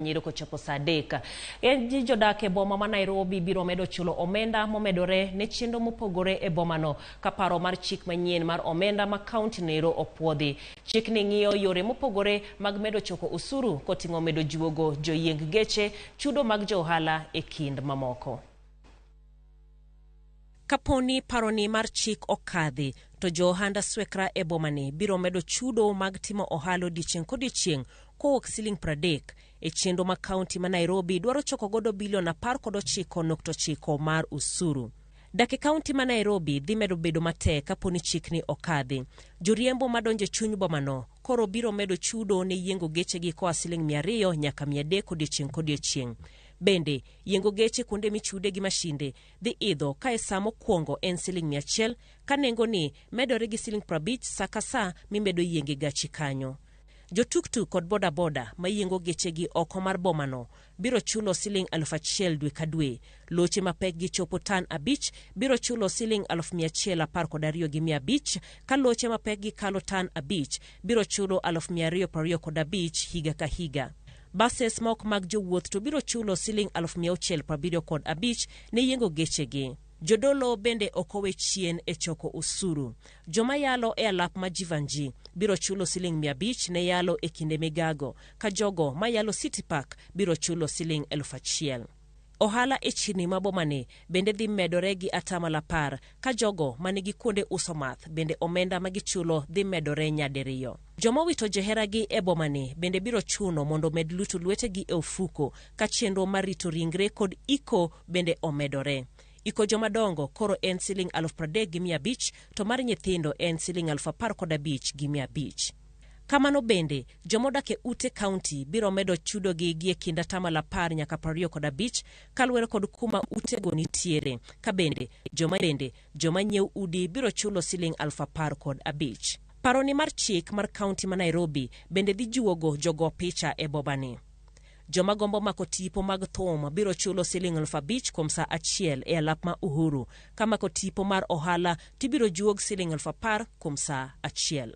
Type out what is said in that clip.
Nyiro kochopo saa 3. En jodak e boma ma Nairobi biro medo chulo omenda momedore ne chenro mopogore e bomano ka paro mar chik manyien mar omenda ma kaunti nero opuodhi. Chikni ng'iyo yore mopogore mag medo choko osuru koting'o medo juogo joyieng geche, chudo mag jo ohala e kind mamoko. Kaponi paroni mar chik okadhi, to jo ohanda swekra e bomani biro medo chudo mag timo ohala odiechieng' kodiechieng' kowuok siling 30 e chenro ma kaunti ma Nairobi dwaro choko godo bilion 19.9 mar osuru. Dak e kaunti ma Nairobi dhi medo bedo matek kaponi chikni okadhi. Joriembo madonjo e chuny bomano koro biro medo chudo ne yiengo gechegi koa siling 200 nyaka 300 odiechieng' kodiechieng'. Bende, yiengo geche kuonde michude gi mashinde dhi idho ka e saa mokwongo en siling 100 ka nengoni medore gi siling 50 sa ka sa mimedo yienge gachi kanyo. Jo tuktuk kod bodaboda mayiengo gechegi oko mar bomano biro chulo siling 1,000 dwe ka dwe. Loche mapekgi chopo tan 5 biro chulo siling 112,500 ka loche mapekgi kalo tan 5 biro chulo 225,000 higa ka higa. Buses ma ok mag jowuoth to biro chulo siling 675,000 ne yiengo gechegi. Jodolo bende ok owe chien e choko osuru. Joma yalo e alap ma Jivanji biro chulo siling 500 ne yalo e kinde migago, ka jogo ma yalo City Park biro chulo siling 1,000. Ohala e chirni ma bomani bende dhi medore gi 10% ka jogo manigi kuonde uso math bende omenda ma gichulo dhi medore nyadiriyo. Joma owito joheragi e bomani bende biro chuno mondo omed luto lwetegi e ofuko ka chenro mar rito ringre kod iko bende omedore. Iko jomadongo koro en siling 30,500 to mar nyithindo en siling 15,500. Kamano bende, jomodak e ute kaunti biro medo chudogi gi e kind 10% nyaka 25 kaluwore kod kuma utego nitiere. Ka bende, joma nyiewo udi biro chulo siling 15,000. Paroni mar chik mar kaunti ma Nairobi bende dhi juogo jogo picha e bomani. Joma gombo mako tipo mag thum biro chulo siling 5,000 kuom saa 1 e alap ma Uhuru. Ka mako tipo mar ohala tibiro juog siling 10,000 kuom saa 1.